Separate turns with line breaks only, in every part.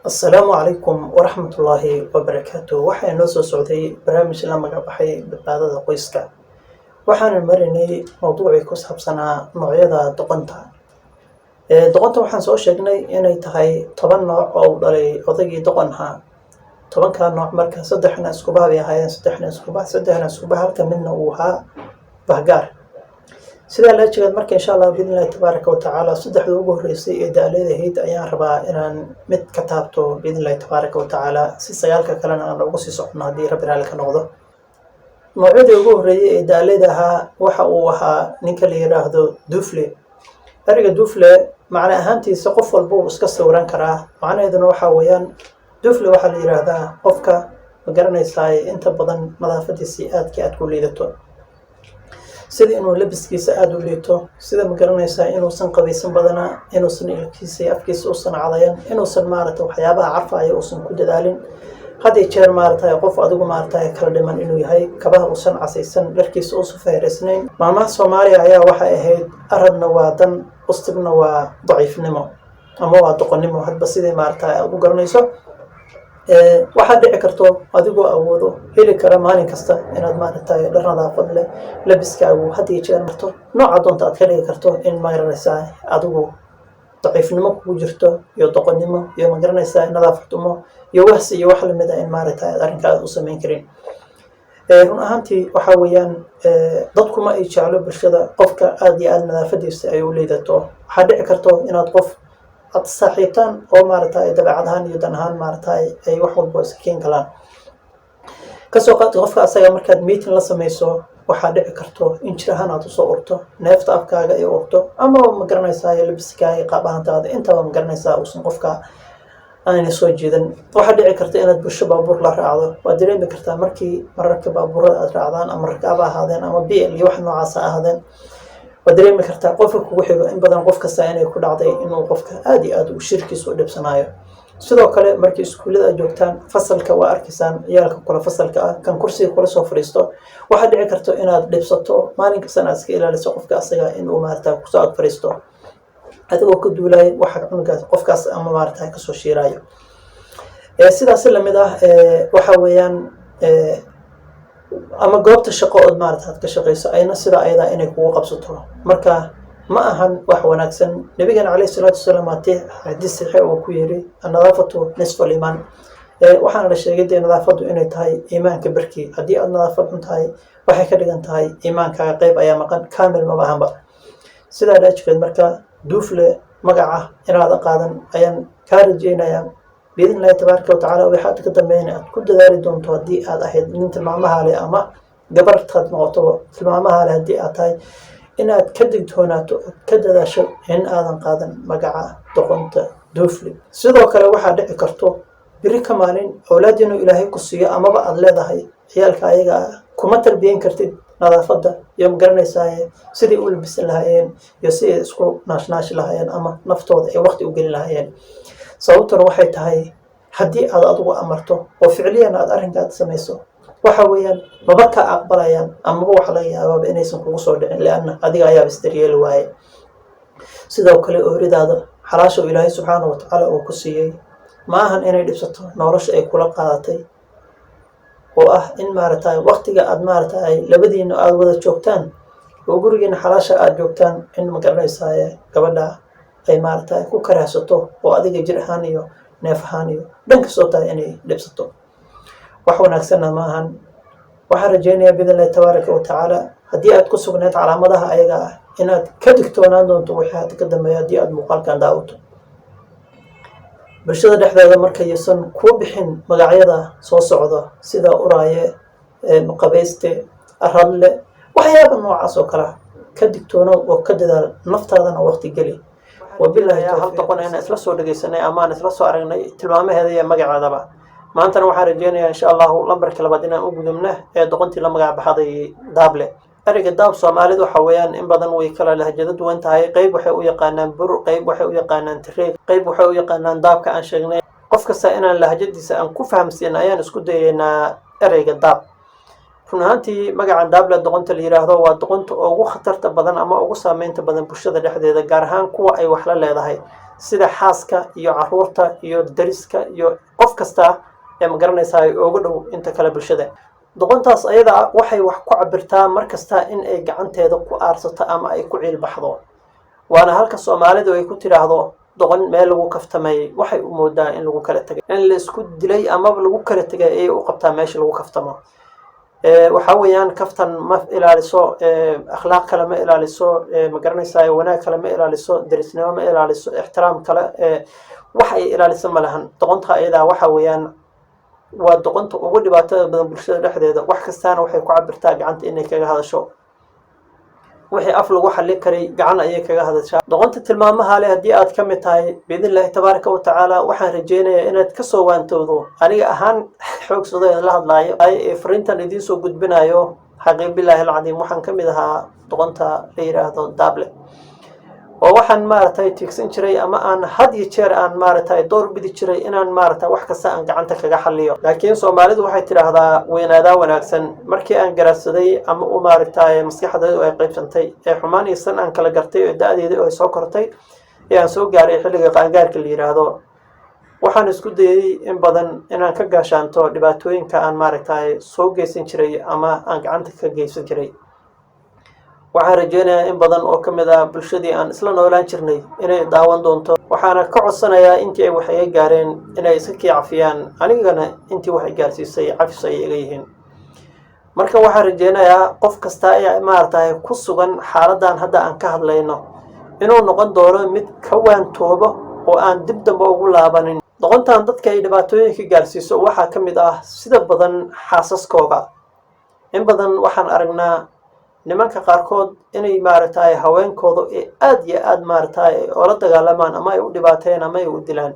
Asalaamu calaykum waraxmatullaahi wabarakaatu. Waxaa inoo soo socday barnaamij la magac baxay Badbaadada Qoyska. Waxaanu marinay mowduucii ku saabsanaa noocyada doqonta. Doqonta waxaan soo sheegnay inay tahay 10 nooc oo uu dhalay odaygii doqonhaa. 10-kaa nooc marka saddexna iskubaha bay ahaayeen, saddexna iskubaha, saddexna iskubaha, halka midna uu ahaa bahgaar. Sidaa la jeedaad marka, insha Allah biidni Illahi tabaaraka wa tacaala, saddexda ugu horreysay ee daaleedahayd ayaan rabaa inaan mid ka taabto biidni Illahi tabaaraka wa tacaala, si sagaalka kalena aan ugu sii socono haddii Rabbi raalli ka noqdo. Noocyadii ugu horreeyey ee daalada ahaa waxa uu ahaa ninka la yiraahdo duufle. Ereyga duufle macne ahaantiisa qof walba uu iska sawiran karaa. Macnaheeduna waxaa weeyaan, duufle waxaa la yiraahdaa qofka, ma garanaysaa, inta badan nadaafadiisii aadka aad ku liidato, sida inuu labiskiisa aada u liito, sida, ma garanaysaa, inuusan qabaysan badanaa, inuusan ilkiisa iyo afkiisa uusan cadayan, inuusan, maaragta, waxyaabaha carfaya uusan ku dadaalin had iyo jeer, maaragtay, qof adigu, maaragtay, kala dhiman inuu yahay, kabaha uusan casaysan, dharkiisa uusan feeraysnayn. Maamaha Soomaaliya ayaa waxay ahayd: "Aradna waa dan, ustigna waa daciifnimo ama waa doqonnimo," hadba sidii, maaragtay, aad u garanayso. Waxaad dhici karto adigoo awoodo heli kara maalin kasta inaad, maaragtay, dhar nadaafad leh, labiskaagu had iyo jeer marto nooca doonta aad ka dhigi karto, in, magaranaysaa, adigu daciifnimo kugu jirto iyo doqonnimo iyo, magaranaysaa, nadaafad xumo iyo wahsi iyo wax lamid ah, in, maaragtay, aad arrinka aad u samayn karin. Run ahaantii waxaa weeyaan, dadku ma ay jeclo bulshada qofka aada iyo aada nadaafadiisa ay u liidato. Waxaa dhici karto inaad qof aad saaxiibtaan oo, maaragtay, dabeecad ahaan iyo dan ahaan, maaragtay, ay wax walba iska keen galaan. Kasoo qaad qofka asaga markaad meeting la samayso, waxaa dhici karto in jir ahaan aad usoo urto, neefta afkaaga ay urto, amaba, ma garanaysaa, labiskaaga, qaab ahaantaada intaba, ma garanaysaa, uusan qofka aanay soo jiidan. Waxaa dhici karta inaad bulsho baabuur la raacdo. Waad dareemi kartaa markii mararka baabuurada aad raacdaan, ama rakaaba ahaadeen ama BL iyo wax noocaas ha ahaadeen, waad dareemi kartaa qofka kugu xigo in badan qof kasta inay ku dhacday inuu qofka aada iyo aada uu shirkiisa u dhibsanaayo. Sidoo kale markii iskuullada aad joogtaan, fasalka waa arkaysaan ciyaalka kula fasalka ah, kan kursiga kula soo fadhiisto, waxaa dhici karta inaad dhibsato, maalin kastana aad iska ilaaliso qofka asaga inuu, maarata, kusoo ag fadhiisto, adigoo ka duulaayo waxa cunugaas, qofkaas ama, maarata, kasoo shiiraayo. Sidaas lamid ah waxa weeyaan, ama goobta shaqo ood, maarata, aad ka shaqeyso, ayna sida ayadaa inay kugu qabsato. Marka ma ahan wax wanaagsan. Nabigana caleyhi salaatu wasalaam hatii xadiis saxiix uu ku yiri: "Annadaafatu nisfu aliimaan." Waxaana la sheegay dee nadaafaddu inay tahay iimaanka barkii. Haddii aad nadaafad xun tahay, waxay ka dhigan tahay iimaankaaga qeyb ayaa maqan, kaamil maba ahanba. Sidaa dhaajikeed marka, duufle magaca inaadan qaadan ayaan kaa rajeynayaa biidn Illahi tabaaraka watacaala. Waxaad ka dambeyn aad ku dadaali doonto haddii aad ahayd nin tilmaamaha leh ama gabartaad noqotoba tilmaamaha leh, haddii aad tahay, inaad ka digtoonaato ood ka dadaasho in aadan qaadan magaca doqonta duufle. Sidoo kale waxaa dhici karto biri ka maalin awlaad inuu Ilaahay ku siiyo amaba aada leedahay. Ciyaalka ayaga ah kuma tarbiyan kartid nadaafadda iyo, magaranaysaa, sidai u labisan lahaayeen iyo siday isku naashnaashi lahaayeen ama naftooda ay waqti u gelin lahaayeen. Sababtuna waxay tahay, haddii aad adigu amarto oo ficliyan aad arrinkaad samayso, waxa weeyaan maba ka aqbalayaan, amaba waxa laga yaabaaba inaysan kugu soo dhicin, lianna adiga ayaaba isdaryeeli waaye. Sidoo kale ooridaada xalaasha uu Ilaahay subxaana wa tacaala uu ku siiyey ma ahan inay dhibsato nolosha ay kula qaadatay, oo ah in, maaragtay, waqtiga aad, maaragtay, labadiina aada wada joogtaan oo gurigiina xalaasha aada joogtaan, in, magaranaysaa, gabadha ay, maaragtay, ku karahsato oo adiga jir ahaan iyo neef ahaan iyo dhan kastoo tahay inay dhibsato, wax wanaagsanna ma ahan. Waxaan rajeynayaa biidn Illahi tabaaraka wa tacaala, haddii aad ku sugneed calaamadaha ayaga ah, inaad ka digtoonaan doonto wixii hadda ka dambeeya haddii aad muuqaalkan daawato. Bulshada dhexdeeda markaysan kuu bixin magacyada soo socda, sida uraaye, maqabayste, aradle, waxyaaba noocaas oo kale ah, ka digtoonow oo ka dadaal, naftaadana waqti geli. Wabilahi. Hal doqon ayna isla soo dhegeysanay amaan isla soo aragnay tilmaamaheeda iyo magaceedaba. Maantana waxaan rajeynayaa, insha Allahu, lambarka labaad inaan u gudubna ee doqontii la magac baxday daable. Ereyga daab Soomaalidu waxa weeyaan in badan way kala lahjado duwan tahay. Qeyb waxay u yaqaanaan bur, qeyb waxay u yaqaanaan tireeg, qeyb waxay u yaqaanaan daabka aan sheegnay. Qof kasta inaan lahjadiisa aan ku fahamsiin ayaan isku dayeynaa ereyga daab. Run ahaantii, magacan daable doqonta la yidhaahdo waa doqonta ugu khatarta badan ama ugu saameynta badan bulshada dhexdeeda, gaar ahaan kuwa ay wax la leedahay, sida xaaska iyo caruurta iyo dariska iyo qof kasta ee, ma garanaysaa, ay ugu dhow inta kale bulshada. Doqontaas ayada waxay wax ku cabirtaa mar kasta in ay gacanteeda ku aarsato ama ay ku ciilbaxdo. Waana halka Soomaalidu ay ku tidhaahdo: "Doqon meel lagu kaftamay waxay u moodaa in lagu kala tegay." In la isku dilay amaba lagu kala tegay ayay u qabtaa meesha lagu kaftamo. Waxaa weeyaan, kaftan ma ilaaliso, akhlaaq kale ma ilaaliso, ma garanaysaa, wanaag kale ma ilaaliso, derisnimo ma ilaaliso, ixtiraam kale wax ay ilaaliso ma lahan. Doqonta ayadaa waxa weeyaan waa doqonta ugu dhibaatada badan bulshada dhexdeeda. Wax kastaana waxay ku cabirtaa gacanta inay kaga hadasho. Wixii af lagu xallin karay gacan ayay kaga hadashaa. Doqonta tilmaamaha leh haddii aad ka mid tahay, biidni Illaahi tabaaraka wa tacaala waxaan rajeynayaa inaad kasoo waantowdo. Aniga ahaan xoogsado la hadlaayo ee fariintan idiin soo gudbinayo, xaqiiq billaahi alcadiim, waxaan ka mid ahaa doqonta la yidhaahdo daable, oo waxaan, maaragtay, tiigsan jiray ama aan had iyo jeer aan, maaragtay, door bidi jiray inaan, maaragtay, wax kasta aan gacanta kaga xaliyo. Laakiin Soomaalidu waxay tidhaahdaa: "Weynaadaa wanaagsan." Markii aan garaadsaday ama u, maaragtay, maskaxdaydu ay qaybsantay ee xumaan iyo san aan kala gartay oo da-deedii ay soo kortay ee aan soo gaaray xilliga qaangaarka la yidhaahdo, waxaan isku dayay in badan inaan ka gaashaanto dhibaatooyinka aan, maaragtay, soo geysan jiray ama aan gacanta ka geysan jiray. Waxaan rajeynayaa in badan oo ka mid ah bulshadii aan isla noolaan jirnay inay daawan doonto, waxaana ka codsanayaa intii ay wax iga gaareen inay iska kii cafiyaan, anigana intii wax i gaarsiisay cafis ay iga yihiin. Marka waxaan rajeynayaa qof kasta ee, maaragtay, ku sugan xaaladan hadda aan ka hadlayno inuu noqon doono mid ka waantoobo oo aan dib dambe ugu laabanin. Doqontan dadka ay dhibaatooyinka gaarsiiso waxaa ka mid ah sida badan xaasaskooga. In badan waxaan aragnaa nimanka qaarkood inay, maaragtay, haweenkooda ee aada iyo aada, maaragtay, oola dagaalamaan ama ay u dhibaateeyaan ama ay u dilaan.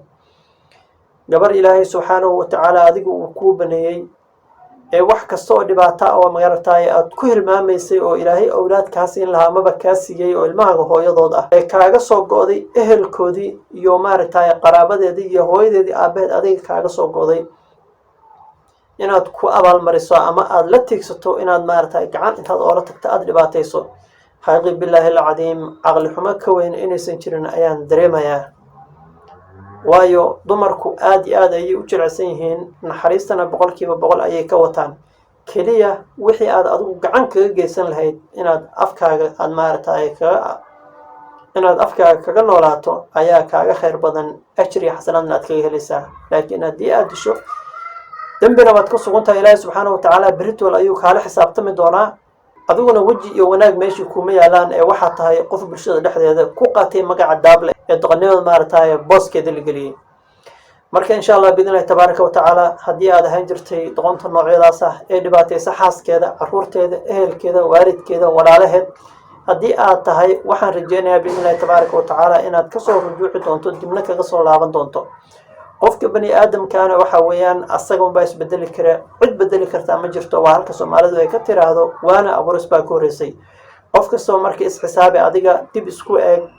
Gabar Ilaahay subxaanahu watacaala adigu uu kuu baneeyey ee wax kasta oo dhibaata oo, maaragtay, aad ku hilmaamaysay oo Ilaahay awlaad kaa siin lahaa amaba kaa siiyey oo ilmahaaga hooyadood ah ee kaaga soo go'day ehelkoodii iyo, maaragtay, qaraabadeedii iyo hooyadeedii aabaheed adiga kaaga soo go'day, inaad ku abaalmariso ama aada la tiigsato inaad, maaragtay, gacan intaad oola tagto aada dhibaatayso, xaqiiqi billaahi alcadiim, caqli xumo ka weyn inaysan jirin ayaan dareemayaa. Waayo, dumarku aada iyo aad ayay u jilicsan yihiin, naxariistana 100% ayay ka wataan. Keliya wixii aad adigu gacan kaga geysan lahayd inaad afkaaga aada, maaragtay, kaga inaad afkaaga kaga noolaato ayaa kaaga khayr badan, ajri xasanaadna aad kaga helaysaa. Laakiin haddii aad disho, dembina baad ku sugan tahay. Ilaahi subxaana watacaala beritol ayuu kaala xisaabtami doonaa. Adiguna weji iyo wanaag meeshii kuma yaalaan ee waxaa tahay qof bulshada dhexdeeda ku qaatay magaca daable ee doqonnimada, maaragtay, booskeeda la geliyey. Marka insha Allah, biidn Illahi tabaaraka wa tacaala, haddii aad ahaan jirtay doqonta noocyadaas ah ee dhibaataysa xaaskeeda, caruurteeda, ehelkeeda, waalidkeeda, walaalaheed, haddii aad tahay, waxaan rajeynayaa biidn Illahi tabaaraka wa tacaala inaad kasoo rujuuci doonto, dibna kaga soo laaban doonto. Qofka bani aadamkaana waxa weeyaan asaga unbaa isbedeli kara, cid bedeli kartaa ma jirto. Waa halka Soomaalidu ay ka tiraahdo: "Waana abuuris baa ka horreysay." Qof kastoo marka isxisaabi, adiga dib isku eeg.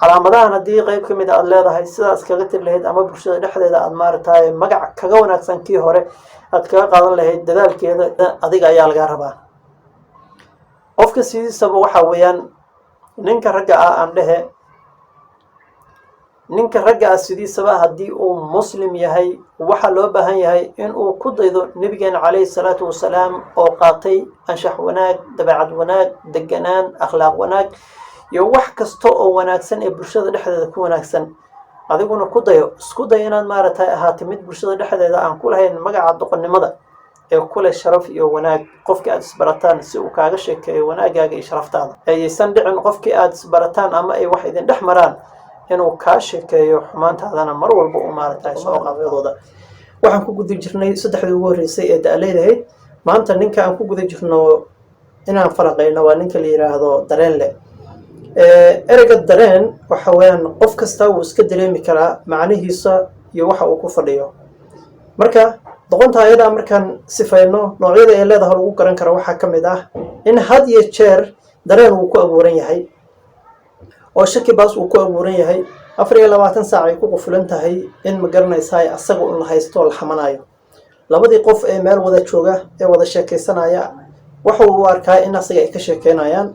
Calaamadahan haddii qeyb ka mid a aada leedahay, sidaas kaga tiri lahayd ama bulshada dhexdeeda aada, maaragtay, magac kaga wanaagsan kii hore aad kaga qaadan lahayd, dadaalkeeda adiga ayaa lagaa rabaa. Qofka sidiisaba waxa weeyaan, ninka ragga ah aan dhehe, ninka ragga ah sidiisaba haddii uu Muslim yahay, waxaa loo baahan yahay inuu ku daydo Nebigeena calayhi salaatu wasalaam oo qaatay anshax wanaag, dabeecad wanaag, deganaan, akhlaaq wanaag iyo wax kasta oo wanaagsan ee bulshada dhexdeeda ku wanaagsan. Adiguna ku dayo, isku day inaad, maaragtay, ahaatay mid bulshada dhexdeeda aan ku lahayn magaca doqonnimada ee kule sharaf iyo wanaag. Qofkii aad isbarataan si uu kaaga sheekeeyo wanaagaaga iyo sharaftaada, ayaysan dhicin qofkii aad isbarataan ama ay wax idin dhex maraan inuu kaa sheekeeyo xumaantaadana mar walba uu, maaragtay, soo qaadadooda. Waxaan ku guda jirnay saddexdii ugu horreysay ee da-leedahayd. Maanta ninka aan ku guda jirno inaan faraqayno waa ninka la yidhaahdo dareen leh. Ereyga dareen waxa weeyaan qof kasta wuu iska dareemi karaa macnihiisa iyo waxa uu ku fadhiyo. Marka doqonta ayadaa markaan sifayno, noocyada ay leedahay lagu garan karo waxaa ka mid ah in had iyo jeer dareen uu ku abuuran yahay oo shaki baas uu ku abuuran yahay, 24 saac ay ku qufulan tahay in, ma garanaysaa, asaga un la haysto oo la xamanayo. Labadii qof ee meel wada jooga ee wada sheekaysanaya Waxa uu arkaa in asaga ay ka sheekeynayaan.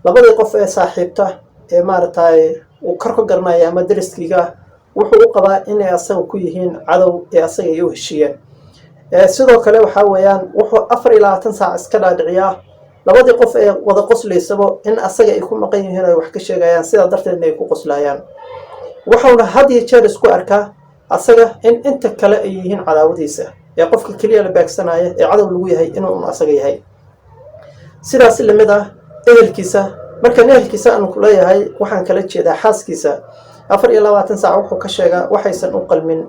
Labadii qof ee saaxiibta ee maaragtay uu kor ka garanaya ama dariskiiga ah, wuxuu u qabaa inay asaga ku yihiin cadow ee asaga ay u heshiiyeen. Sidoo kale waxaa weeyaan, wuxuu 24 saac iska dhaadhiciyaa labadii qof ee wada qoslaysaba in asaga ay ku maqan yihiin oo ay wax ka sheegayaan, sidaa darteedna ay ku qoslayaan. Wuxuuna had iyo jeer isku arkaa asaga in inta kale ay yihiin cadaawadiisa, ee qofka keliya la beegsanaya ee cadow lagu yahay inuu un asaga yahay. Sidaas lamid ah ehelkiisa. Markaan ehelkiisa aanu ku leeyahay, waxaan kala jeedaa xaaskiisa. 24 saac wuxuu ka sheegaa waxaysan u qalmin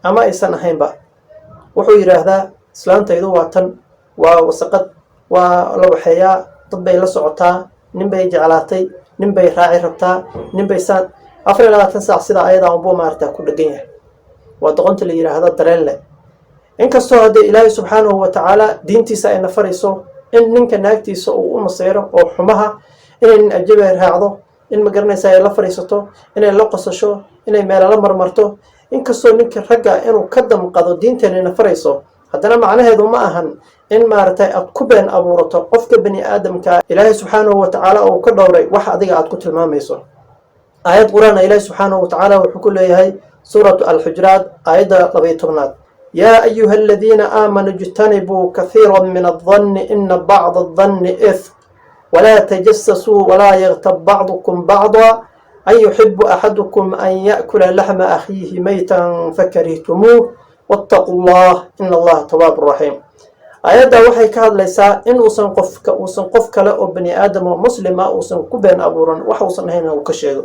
ama aysan ahaynba. Wuxuu yidhaahdaa, "Islaantaydu waa tan, waa wasaqad, waa la waxeeyaa, dad bay la socotaa, nin bay jeclaatay, nin bay raaci rabtaa, nin bay saan." 24 saac sidaa ayadaa unbuu maaragtaa ku dhegan yahay. Waa doqonta la yidhaahdo dareen leh. Inkastoo haddee Ilaahay subxaanahu wa tacaala diintiisa ay nafarayso in ninka naagtiisa uu u masayro oo xumaha inay nin ajabi raacdo, in ma garanaysa ay la fadhiisato, inay la qosasho, inay meelala marmarto, inkastoo ninka ragga inuu ka damqado diinteena nafarayso, haddana macnaheedu ma ahan in maaragtay aad ku been abuurato qofka bani aadamka Ilaahay subxaanahu wa tacaala uu ka dhowray wax adiga aad ku tilmaamayso. Aayad qur-aan Ilaahay subxaanahu wa tacaala wuxuu ku leeyahay suuratu Alxujuraat, aayadda 12-aad: "يا أيها الذين آمنوا اجتنبوا كثيرا من الظن إن بعض الظن إثم ولا تجسسوا ولا يغتب بعضكم بعضا أيحب أحدكم أن يأكل لحم أخيه ميتا فكرهتموه واتقوا الله إن الله تواب رحيم." Aayadda waxay ka hadlaysaa in uusan qofka uusan qof kale oo bani aadam oo muslima uusan ku been abuuran wax uusan ahayn uu ka sheego.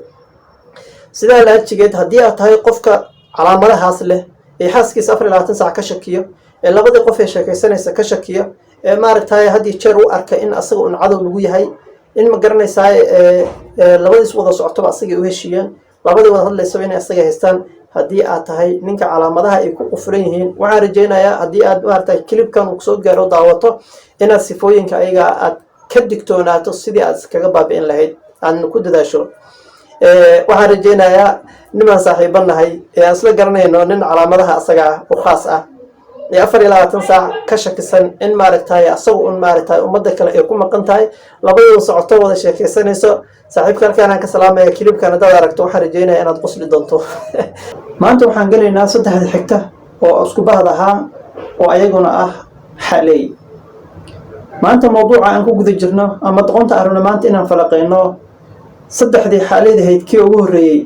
Sidaa laajigeed, haddii aad tahay qofka calaamadahaas leh ee xaaskiisa 24 saac ka shakiyo, ee labadii qof ee sheekaysanaysa ka shakiyo, ee maaragtay had iyo jeer u arka in asaga un cadow lagu yahay, in ma garanaysaa labadiis wada socotoba asagay u heshiiyeen, labadii wada hadlaysaba inay asaga haystaan, haddii aad tahay ninka calaamadaha ay ku qufulan yihiin, waxaan rajaynayaa haddii aad maaragtay clipkan uu kusoo gaaro daawato, inaad sifooyinka ayaga aad ka digtoonaato sidii aad iskaga baabi'in lahayd, aadna ku dadaasho. Waxaan rajaynayaa nimaan saaxiiba nahay ee aan isla garanayno, nin calaamadaha asaga ah u khaas ah ee 24 saac ka shakisan in maaragtay asaga un maaragtay ummadda kale ay ku maqan tahay, labadooda socoto wada sheekaysanayso. Saaxiibka halkaan aan ka salaamaya, clipkan haddaad aragto, waxaan rajeynaya inaad qosli doonto. Maanta waxaan gelaynaa saddexda xigta oo isku bahd ahaa oo ayaguna ah xaley. Maanta mawduuca aan ku guda jirno ama doqonta arabno maanta inaan falaqeyno, saddexdii xaaleydahayd kii ugu horreeyey.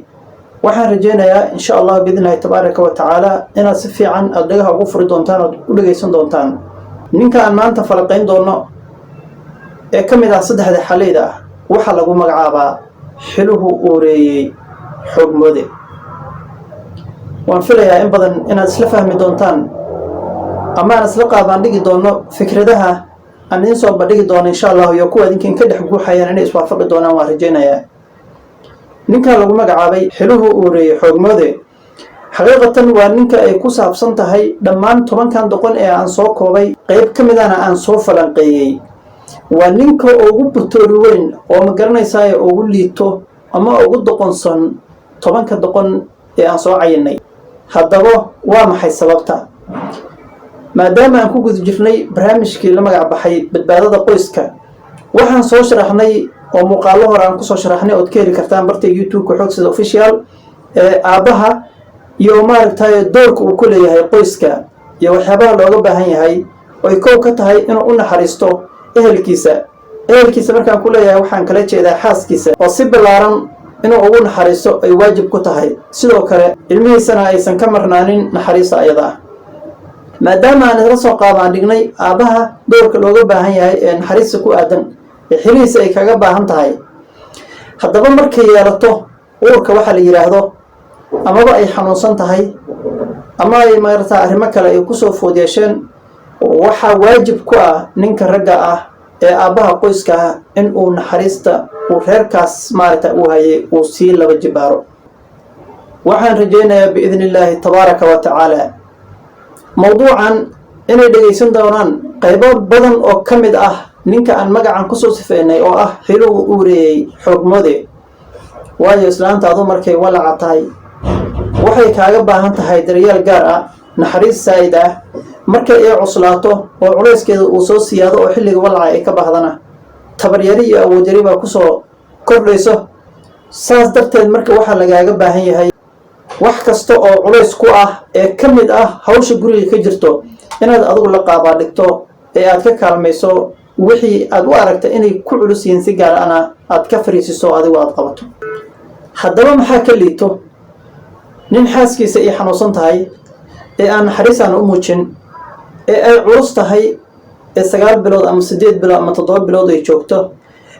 Waxaan rajaynayaa insha Allah biidnillahi tabaaraka wa tacaala inaad si fiican aada dhagaha ugu furi doontaan ood u dhegaysan doontaan. Ninka aan maanta falaqayn doono ee ka mid ah saddexda xaleyda ah waxaa lagu magacaabaa Xiluhu Uureeyey Xoogmoode. Waan filayaa in badan inaad isla fahmi doontaan ama aan isla qaabaan dhigi doono fikradaha aan idiin soo bandhigi doono insha Allahu, iyo kuwa idinkan ka dhex guuxayaan inay iswaafaqi doonaan waan rajaynayaa. Ninkan lagu magacaabay Xiluhu Uureeyey Xoogmoode xaqiiqatan waa ninka ay ku saabsan tahay dhammaan 10-kan doqon ee aan soo koobay, qayb ka midana aan soo falanqeeyey. Waa ninka ugu butoori weyn oo ma garanaysaa ugu liito ama ugu doqonsan 10-ka doqon ee aan soo cayinay. Haddaba waa maxay sababta? Maadaama aan ku guda jirnay barnaamijkii la magac baxay Badbaadada Qoyska, waxaan soo sharaxnay oo muuqaallo hore aan kusoo sharaxnay ood ka heli kartaan barta YouTube-ka Xoogsida Official ee aabbaha iyo maaragtay doorka uu ku leeyahay qoyska iyo waxyaabaha looga baahan yahay, oy kow ka tahay inuu u naxariisto ehelkiisa. Ehelkiisa markaan ku leeyahay, waxaan kala jeedaa xaaskiisa oo si ballaaran inuu ugu naxariisto ay waajib ku tahay, sidoo kale ilmihiisana aysan ka marnaanin naxariista ayada ah. Maadaama aan isla soo qaabaan dhignay aabbaha doorka looga baahan yahay ee naxariista ku aadan ee xilihiisa ay kaga baahan tahay, haddaba markay yeelato uurka waxaa la yidhaahdo amaba ay xanuunsan tahay ama ay maarata arrimo kale ay kusoo food yeesheen, waxaa waajib ku ah ninka ragga ah ee aabbaha qoyska ah in uu naxariista uu reerkaas maaragta uu hayay uu sii laba jibaaro. Waxaan rajaynayaa biidni illaahi tabaaraka wa tacaala mawduucan inay dhegaysan doonaan qaybo badan oo ka mid ah ninka aan magacan kusoo sifeynay oo ah Xiluhu Uureeyey Xoogmoode. Waayo, islaanta adu markay walaca tahay waxay kaaga baahan tahay daryeel gaar ah, naxariis saa'id ah. Marka ay cuslaato oo culayskeeda uu soo siyaado oo xilliga walca ay ka bahdana, tabaryari iyo awoodyari baa kusoo kordhayso. Saas darteed marka waxaa lagaaga baahan yahay wax kasta oo culays ku ah ee ka mid ah hawsha guriga ka jirto inaad adigu la qaabaa dhigto ee aad ka kaalmayso. Wixii aad u aragta inay ku culus yihiin, si gaar ana aad ka fariisiso, adigu aad qabato. Haddaba maxaa ka liito nin xaaskiisa ay xanuunsan tahay ee aan naxariis aan u muujin, ee ay culus tahay, ee 9 bilood ama 8 bilood ama 7 bilood ay joogto,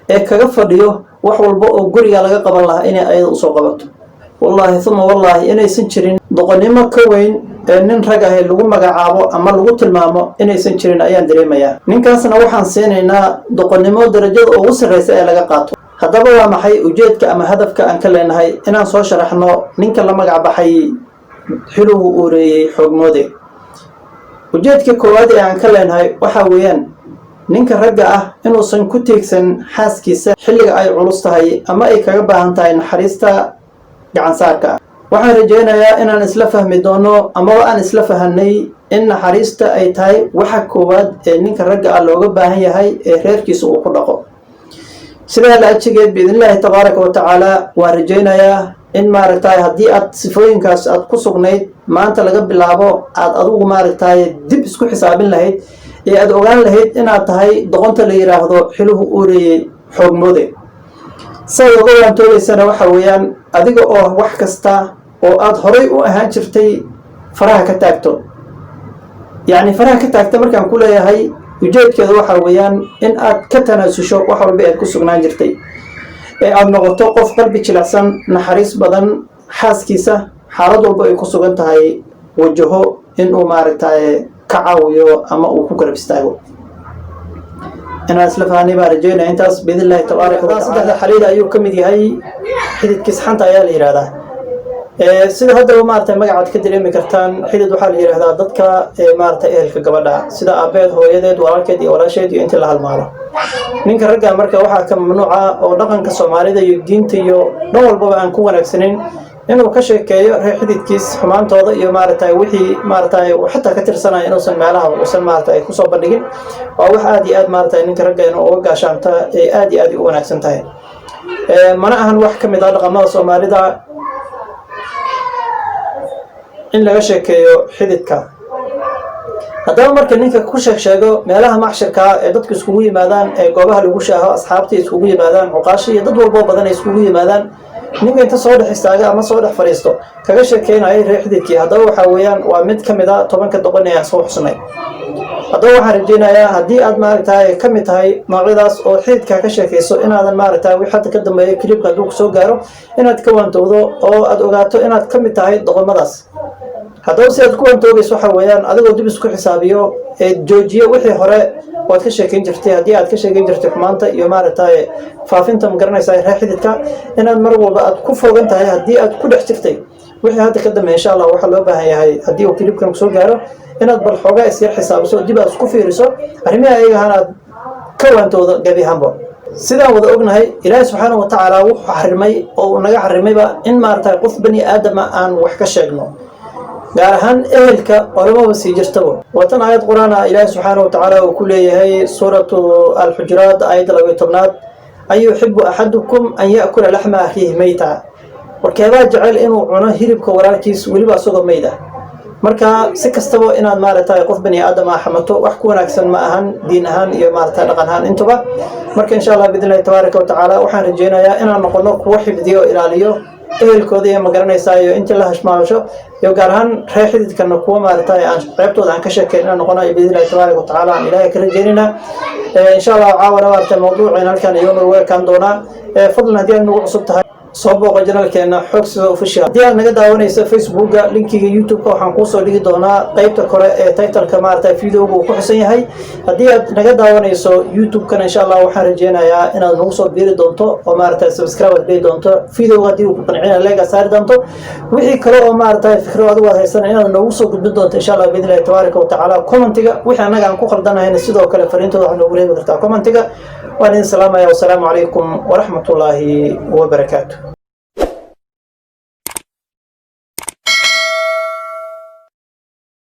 ee kaga fadhiyo wax walba oo guriga laga qaban lahaa inay ayada usoo qabato? Wallaahi uma wallaahi inaysan jirin doqonnimo ka weyn ee nin rag ahi lagu magacaabo ama lagu tilmaamo inaysan jirin ayaan dareemayaa. Ninkaasna waxaan siinaynaa doqonnimo darajada ugu sarreysa ee laga qaato. Haddaba waa maxay ujeedka ama hadafka aan ka leenahay inaan soo sharaxno ninka la magac baxay Xiluhu Uureeyey Xoogmoode? Ujeedka koowaad ee aan ka leenahay waxaa weeyaan ninka ragga ah inuusan ku tiigsan xaaskiisa xilliga ay culus tahay ama ay kaga baahan tahay naxariista gacansaarka ah. Waxaan rajaynayaa inaan isla fahmi doono amaba aan isla fahanay in naxariista ay tahay waxa koowaad ee ninka ragga ah looga baahan yahay ee reerkiisa uu ku dhaqo. Sidaa la ajigeed, biidnillaahi tabaaraka wa tacaala, waan rajaynayaa in maaragtay haddii aad sifooyinkaas aad ku sugnayd, maanta laga bilaabo aad adigu maaragtay dib isku xisaabin lahayd ee aad ogaan lahayd inaad tahay doqonta la yidhaahdo Xiluhu Uureeyey Xoogmoode. Siaad uga waantoobaysana waxa weeyaan adiga oo wax kasta oo aad horay u ahaan jirtay faraha ka taagto. Yacni faraha ka taagta markaan ku leeyahay, ujeedkeedu waxa weeyaan in aad ka tanaasusho wax walba aad ku sugnaan jirtay ee aada noqoto qof qalbi jilicsan, naxariis badan, xaaskiisa xaalad walba ay ku sugan tahay wajaho, inuu maaragtay ka caawiyo ama uu ku garab istaago. Inaan isla fahanay baan rajeynaya intaas, biidn illahi tabaaraka wa taala. Saddexda xaliil ayuu ka mid yahay. Xididkiis xanta ayaa la yidhahdaa. Sida haddaba maaragtay magacaad ka dareemi kartaan, xidid waxaa la yidhahdaa dadka maaragtay ehelka gabadha, sida aabeed, hooyadeed, walaalkeed iyo walaasheed iyo intii la halmaalo. Ninka ragga marka waxaa ka mamnuuca oo dhaqanka Soomaalida iyo diinta iyo dhan walbaba aan ku wanaagsanayn inuu ka sheekeeyo reer xididkiis xumaantooda iyo maaragtay wixii maaragtay xataa ka tirsanaya inuusan meelaha uusan maaragtay kusoo bandhigin. Waa wax aad iyo aad maaragtay ninka ragga inuu uga gaashaanta ay aad iyo aad u wanaagsan tahay. Mana ahan wax ka mid ah dhaqamada Soomaalida in laga sheekeeyo xididka. Haddaba marka ninka ku sheeg sheego meelaha macshirkaa ee dadku iskugu yimaadaan, ee goobaha lagu shaaho, asxaabta iskugu yimaadaan, cuqaasha iyo dad walboo badan ay iskugu yimaadaan, ninka inta soo dhex istaaga ama soo dhex fadhiisto kaga sheekeynaya reer xididkii, haddaba waxaa weeyaan waa mid ka mid a 10-ka doqon ee aan soo xusnay. Haddaba waxaan rajeynayaa haddii aad maaragtay ka mid tahay noocyadaas oo xididka ka sheekayso, inaadan maaragtay wix hadda ka dambeeya clipka hadduu kusoo gaaro inaad ka waantowdo oo aad ogaato inaad ka mid tahay doqomadaas. Haddaba si aad ku waantoobayso waxa weeyaan adigoo dib isku xisaabiyo ee joojiyo wixii hore waad ka sheekeyn jirtay. Haddii aad ka sheekeyn jirtay xumaanta iyo maaragtay faafinta, ma garanaysaa, reer xididka inaad mar walba aad ku fogan tahay, haddii aad ku dhex jirtay, wixii hadda ka dambeeya, insha Allah, waxaa loo baahan yahay haddii uu clipkan kusoo gaaro inaad bal xoogaa isyar xisaabiso, dib aad isku fiiriso arrimihii ayaga ahaan, aad ka waantoodo gebi ahaanba. Sidaan wada ognahay, Ilaahi subxaana wa tacaala wuxuu xarimay oo uu naga xarimayba in maaragtay qof bani aadama aan wax ka sheegno, gaar ahaan ehelka olamaba sii jirtaba. Waa tan aayad qur-aan ah Ilaahi subxaana wa tacaala uu ku leeyahay suuratu Alxujuraat, aayadda 12aad: "أيحب أحدكم أن يأكل لحم أخيه ميتا." Warkeebaa jecel inuu cuno hilibka walaalkiis, weliba isagoo meyd ah? Marka si kastaba inaad maaragtay qof bani aadam ah xamato wax ku wanaagsan ma ahan, diin ahaan iyo maaragtay dhaqan ahaan intuba. Marka insha Allah, biidn illahi tabaaraka wa tacaala, waxaan rajeynayaa inaan noqono kuwo xifdiyo oo ilaaliyo ehelkooda iyo, magaranaysaa, iyo intii la hashmaasho iyo gaar ahaan reer xididkana kuwa maaragtay aan ceebtooda aan ka sheekeyn inaan noqono biidn illahi tabaaraka wa tacaala aan Ilaahay ka rajeynaynaa, insha Allah. Caawana maaragtay mawduuceen halkan iyo noogu ekaan doonaa. Fadlan, haddii aad nagu cusub tahay, soo booqo channelkeena Xoogsida Official. Haddii aad naga daawanayso Facebooka, linkiga YouTube-ka waxaan kuusoo dhigi doonaa qeybta kore ee titleka maaragtay videoga uu ku xusan yahay. Haddii aad naga daawanayso YouTube-kana, insha Allah, waxaan rajeynayaa inaad nagu soo biiri doonto oo maaragtay subscribe aad dhihi doonto. Videoga haddii uu ku qancina, like saari doonto. Wixii kale oo maaragtay fikro adigu aad haysana inaad noogu soo gudbin doonto, insha Allah, biidn illahi tabaaraka wa tacaala, commentiga. Wixii annaga aan ku qaldanahayna, sidoo kale fariintooda waxaad noogu reebi kartaa commentiga. Waan idin salaamaya. Wasalaamu calaykum waraxmatullaahi wabarakaatu.